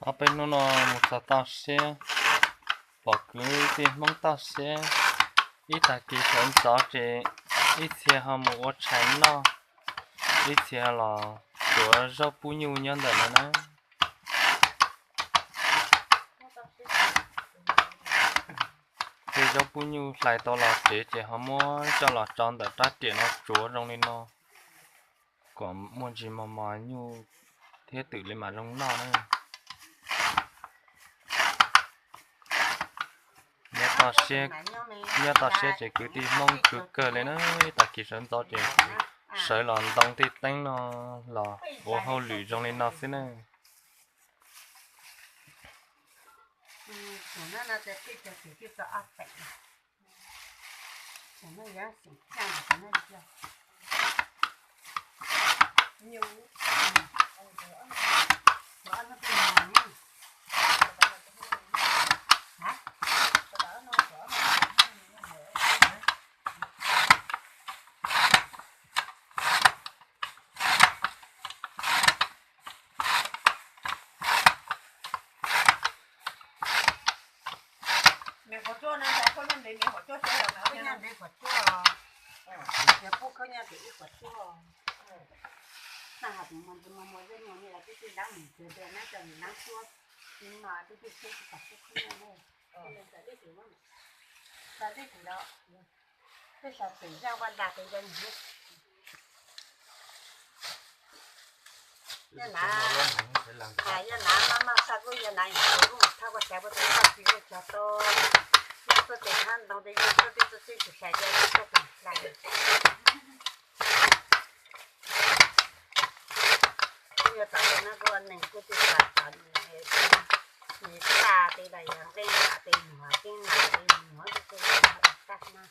Ob peb hnub no mus txog toj siab, pom kwv tij Hmoob toj siab, ib tag kis sawv ntxov ces ib txhia ho mus ua tshais noj, ib txhia los tsuav zaub pub nyuj nyob ntawm no na. Tej zaub pub nyuj hlais tau los tsev ces ho muab coj los tso ntawm rab riam no tsuav zoo li no, kom muaj ntsis mos mos nyuj thiab twm li mam zoo noj na. Nyob toj siab ces kwv tij Hmoob khwv kawg li na, ib tag kis sawv ntxov ces sawv los ntoo tej teeb no los ua hauj lwm zoo li no xwb na. Nws qhuav tsuaj no, koj nyob ntev nws qhuav tsuaj xwb los koj nyob ntev qhuav tsuaj, yog pub koj nyob ntev ib qhuav tsuaj. Nag hais mus mus mus zej mus ni los twb tsis dab mus tsuag tias nab cov nab tsuab, no twb tsis tsheb tsis tas tsuab khaub ncaws ne. Txav dej kwv los, twb xav pem zaj vaj dag pem zaj nyuag. Yog nav, yog nav maj maj xa kuj yog nav yog kuv lub thaj ua xav ua tus txoj tsis ua cog tau, yog tuaj tes hab ntoo tes yog tuaj tej tuaj txij tus xav yog tuaj tus hlais. Kuj yog tom ntej no kuj ua neeg kuj twb xav tom nws txaj tes los yog nqeeb nram tes muag, nqeeb nram tes muag, nqeeb nram tes muag tag na.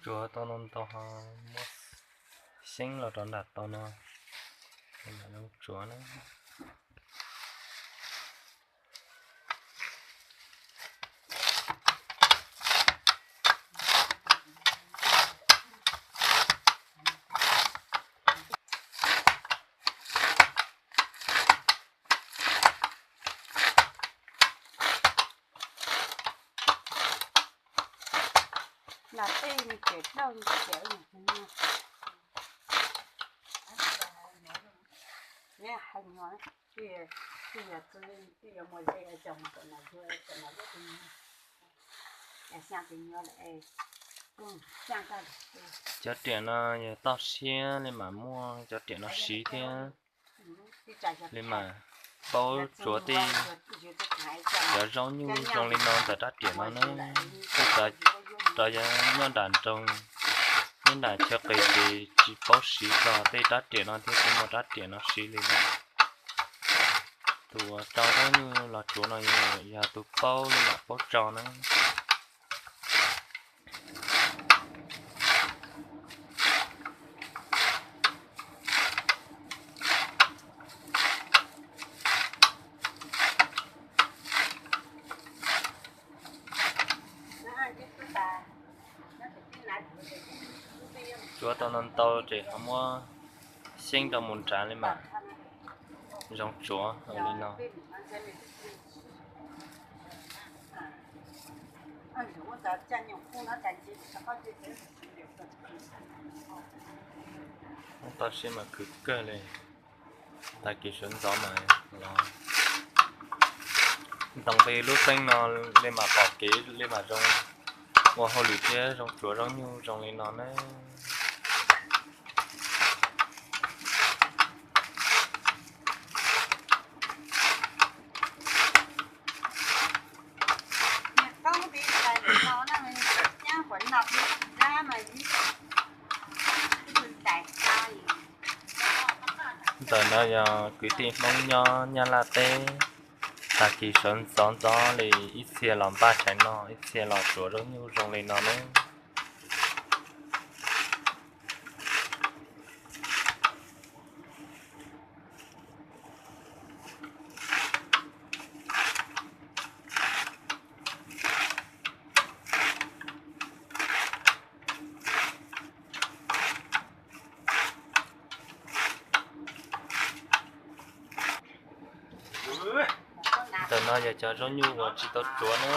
Tsuav tau no ntau ho muab xyeeb los rau nram tau no, tsuav na. Nas tej me ces daj ces hais nyuag, twb yog twb yog muaj zej coj mus kom nas yuav kom nas yuav tus xyaa tes nyuag lawm. Cov riam no yog toj siab li mam muaj cov riam no siv thiab li mam paub tsuav tej cov zaub nyuj zoo li no ntawm rab riam no ne. Twb rov yog nyob nram nroog, nyob nram chaw qis ces tsis paub siv txog tej rab riam no thiab tsis muaj rab riam no siv li lawm. Tus uas tso zaub nyuj los tsuav no yog tus paub li mam paub tso na. Tsuav tau no ntau ces ho muab xyeeb rau mus nrad li mas zoo tsuav li no. Toj siab mas khwv kawg li. Tag kis sawv ntxov mas los ntoos nqi lub teeb no li mas pom kev li mas zoo ua hauj lwm thiab zoo tsuav zaub nyuj zoo li no na. Ntawm no yog kwv tij Hmoob nyob Nyab Laj teb, tag kis sawv ntxov ntxov li ib txhia los npaj tshais noj, ib txhia los tsuav zaub nyuj zoo li no ne. Ntawm no yog cov zaub nyuj uas tsis tau tsuav na.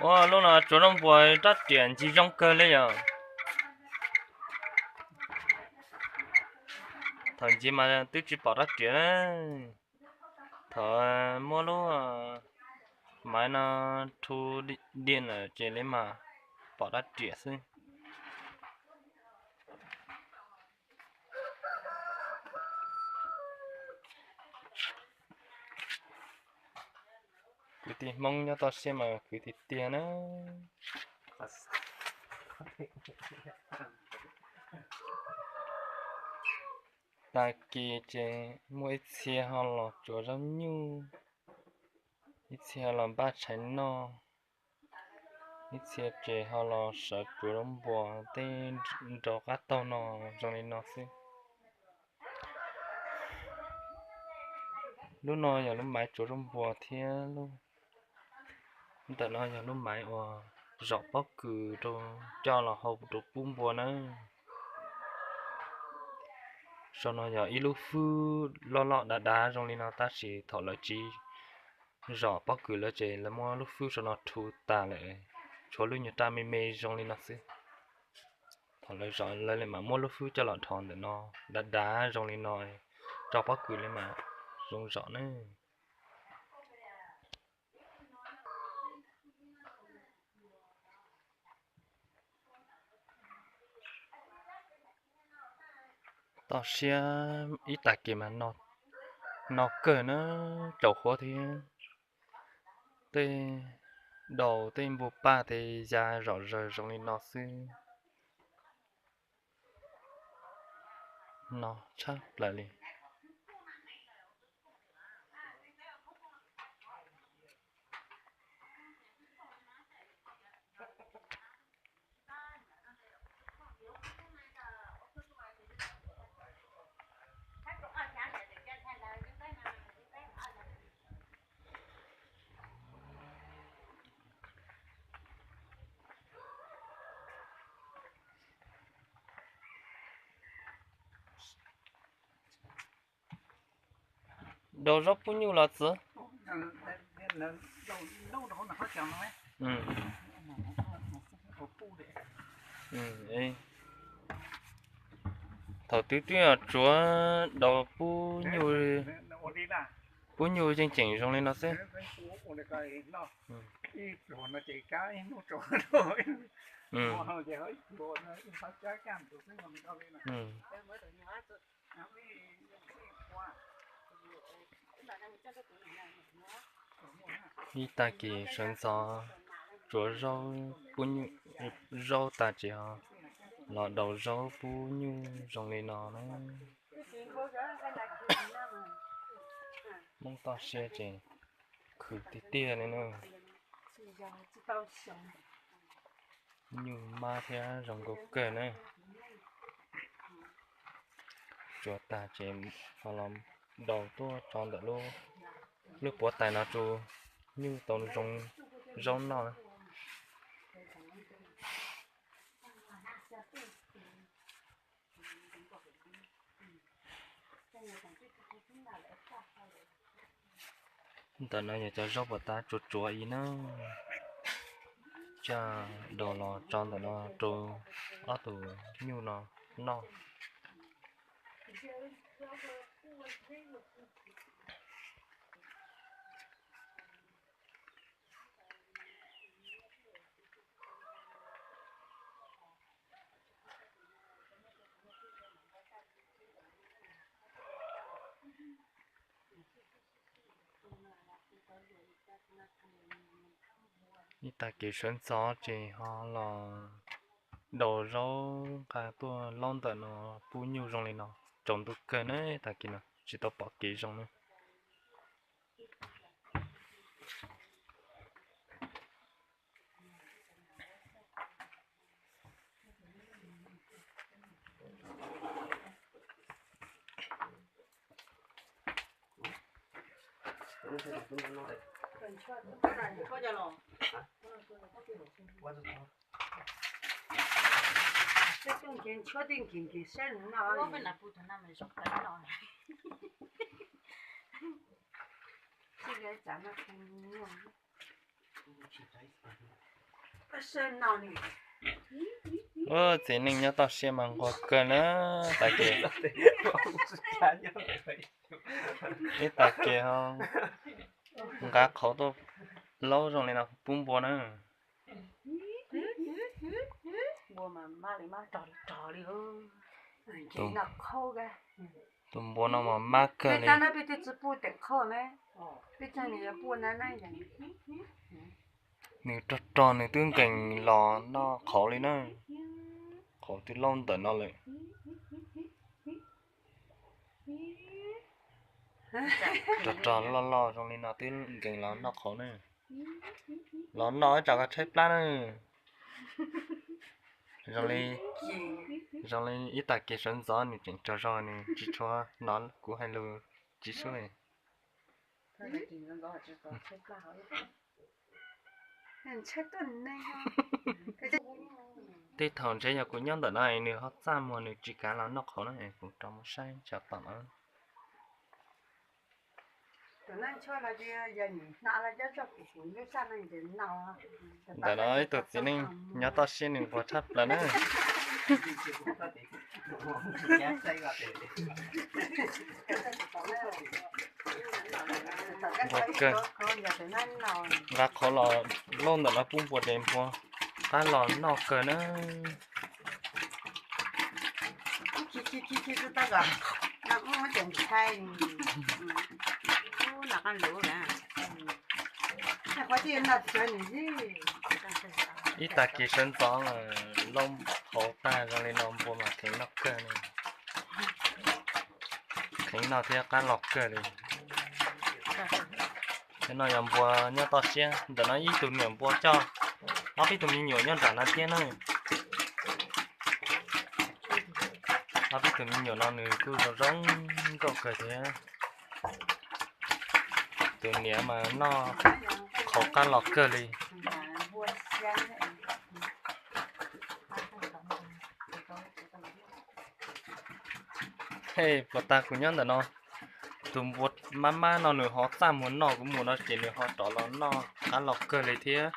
Ua lub no tsuav zaub npuas rab riam ncig zoo kawg li yom. Thaum ncig mas twb tsis pom rab riam na. Thaum muab lub maiv no thu diam lawm ces li mas pom rab riam xwb. Kwv tij Hmoob nyob toj siab mas khwv tiag tiag na. Tag kis ces muaj ib txhia ho los tsuav zaub nyuj, ib txhia ho los npaj tshais noj, ib txhia ces ho los sawv tsuav zaub npuas tej nraum qab taug no zoo li no xwb. Lub no yog lub maiv tsuav zaub npuas thiab lub ntawm no yog lub maiv uas zom pob kws rau coj los hau rau pub npua nawb. Saum no yog ib lub fwb loj loj dav dav zoo li no tab sis thaum lawv tsiv zom pob kws lawm ces lawv muab lub fwb saum no rhu tas lawm, tshuav lub nyuag raj me me zoo li no xwb. Thaum lawv zom lawv li mam muab lub fwb coj los dhos ntawm no, dav dav zoo li no, rau pob kws li mas zoo zom nawb. Toj siab ib tag kis mas no kawg na, tsaus huab thiab. Tej daus tej npua paj tej ya zom zaws zoo li no xwb. No tshaj plaws li. Daus zaub pub nyuj los txiv? Thaum twg twb yog tsuav daus pub nyuj, pub nyuj yeej tseem zoo li no xwb. Ib tag kis sawv ntxov tsuav zaub pub nyuj, zaub tag ces ho los daus zaub pub nyuj zoo li no na. Hmoob toj siab ces khwv tiag tiag li na. Nyuj mab thiab zoo nkauj kawg na. Tsuav tag ces ho los daus tuaj tso ntawm lub puav tais no rau nyuj tau zoo zaub noj na. Ntawm no yog cov zaub puas tas tsuav tsuav i na, coj daus los tso ntawm no rau ob tug nyuj no noj. Ib tag kis sawv ntxov ces ho los daus zaub nqa tuaj laub ntawm no pub nyuj zoo li no, tsaus ntuj kawg na, tag kis no tsis tau pom kev zoo na. Txiv neej nyob toj siab mas nquag kawg na, tag kis, ib tag kis ho nqa qhauv tuaj laub zoo li no pub npua na. Tus npua no mas mab kawg li. Nws rog rog nws twb nkees los noj qhauv li na. Qhauv twb laub ntawm no lawm. Rog rog loj loj zoo li no twb nkees los noj qhauv na. Los noj ib tsam koj tshaib plab na. Zoo li, zoo li ib tag kis sawv ntxov nws tseem tsaug zog nws tsis tshua hnov kuv hais lus tsis sub. Tej thaum ntshe yog kuv nyob ntawm no nws ho txaj muag nws tsis kav los noj qhauv na, kuv rov mus saib tsam tom no. Ntawm no ib tug txiv neej nyob toj siab nws nquag tshaj plaws na. Nquag kawg. Nqa qhov los lauj ntawm no pub npua ces npua qab los noj kawg na. Ib tag kis sawv ntxov lauj qhauv tag zoo li no npua mas kheev noj kawg li. Kheev noj thiab qab los kawg li. Cov no yog npua nyob toj siab, ntawm no ib tug niam npua coj ob peb tug me nyuam nyob nram no thiab na. Ob peb tug me nyuam no nws kuj zoo zoo nkauj kawg thiab. Tus niam mas noj qhauv qab los kawg li. Hej, puas tag kuv nyob ntawm no, tus npua mab mab no nws ho txaj muag noj kuv mus no ces nws ho rov los noj qab los kawg li thiab.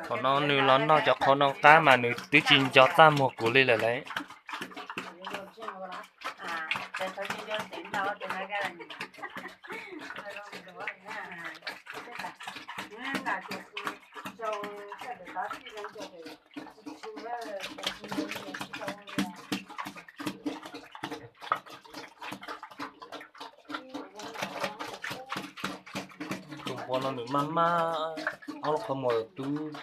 Thaum no nws los noj cov qhauv no qab mas nws twb tsis nco txaj muag kuv li lawm lauj. Tus npua no nws maj maj, ob lub qhov muag tub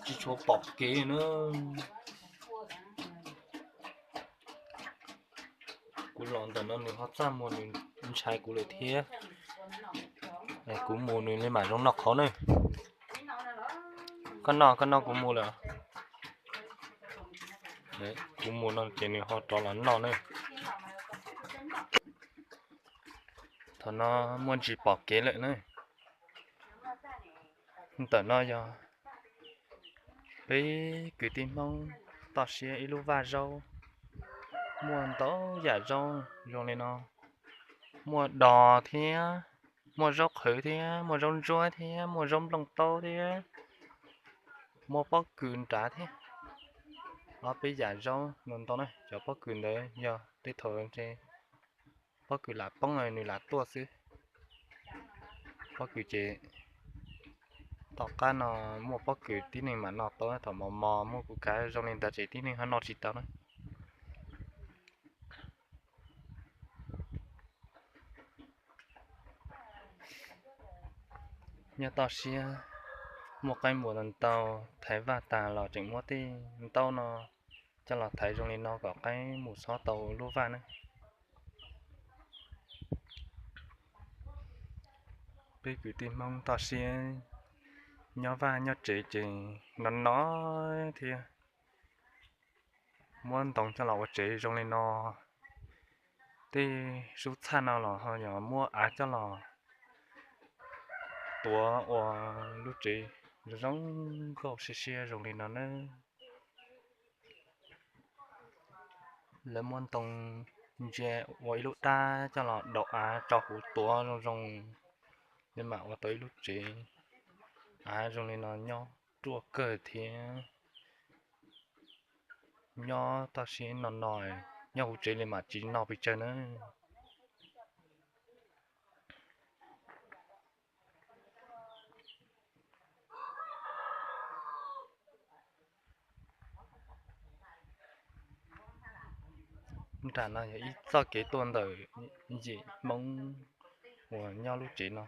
tsis tshua pom kev na. Kuv los ntawm no nws ho txaj muag nws ntshai kuv lawm thiab. Kuv mus nws li mam zoo noj qhauv na. Koj noj, koj noj kuv mus lawm. Kuv mus no ces nws ho rov los noj na. Thaum no muaj ntsis pom kev lawm na. Ntawm no yog peb kwv tij Hmoob toj siab ib lub vaj zaub, muaj ntau yam zaub zoo li no, muaj dos thiab, muaj zaub qhwv thiab, muaj zaub ntsuab thiab, muaj zaub nplooj taub thiab, muaj pob kws nrad thiab. Ob peb yam zaub no ntau na, cov pob kws ntawd yog tej thaum ntshe pob kws lam poob nws lam tuaj xwb. Pob kws ces tom qab no muaj pob kws tib neeg mam noj tau, thaum mos mos muaj kuv kav zoo li ntawd ces tib neeg ho noj tsis tau na. Nyob toj siab muaj qaib npua ntau ntau, thaiv vaj tas los tseem muab tej ntaub no coj los thaiv zoo li no kom qaib mus xob tau lub vaj na. Peb kwv tij Hmoob toj siab nyob vaj nyob tsev ces no no thiab, muab ntoo coj los ua tsev zoo li no. Tej sub txhaj no los ho yog muab av coj los tuav ua lub tsev zoo zoo nkauj siab siab zoo li no na. Lawv muab ntoo ntsia ua ib lub dab coj los daus av tso huv tuav zoo zoo, mam ua tau ib lub tsev. Av zoo li no nyob ruaj kawg thiab. Nyob toj siab no no, nyob hauv tsev li mam tsis no pes tsawg na. Nram no yog ib txoj kev tuaj ntawm yim Hmoob uas nyob lub tsev no.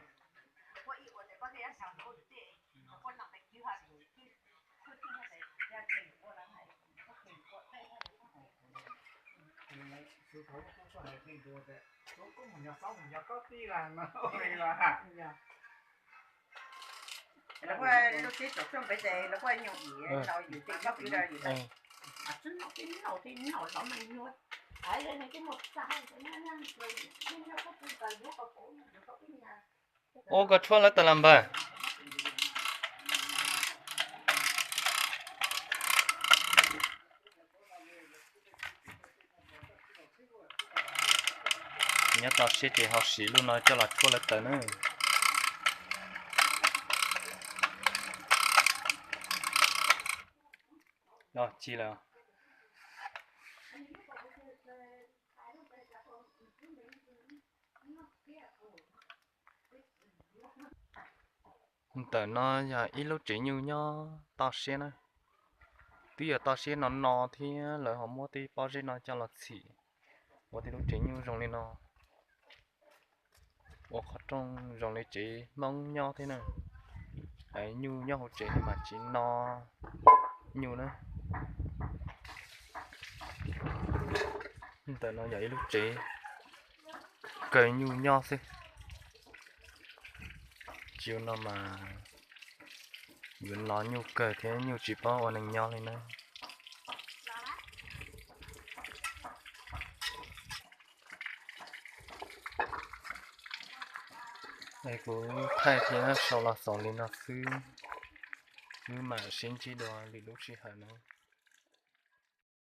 Ua koj tshuab lawv tawm los npawg. Nyob toj siab ces ho siv lub no coj los tshuab lawv tawm na. Ci lawm. Ntawm no yog ib lub tsev nyuj nyob toj siab na. Twb yog toj siab no no thiab lawv ho muab tej pob zeb no coj los txhim ua tej lub tsev nyuj zoo li no. Ua qhov rooj zoo li tsev Hmoob nyob thiab na. Nyuj nyob hauv tsev mas tsis no nyuj na. Ntawm no yog ib lub tsev kaw nyuj nyob xwb. Tsis ua no mas yuav no nyuj kawg thiab nyuj tsis paub ua neeg nyob li na. Kuv thaij thiab sau los xaus li no xwb, wb mam sib ntsib dua lwm lub sij hawm na.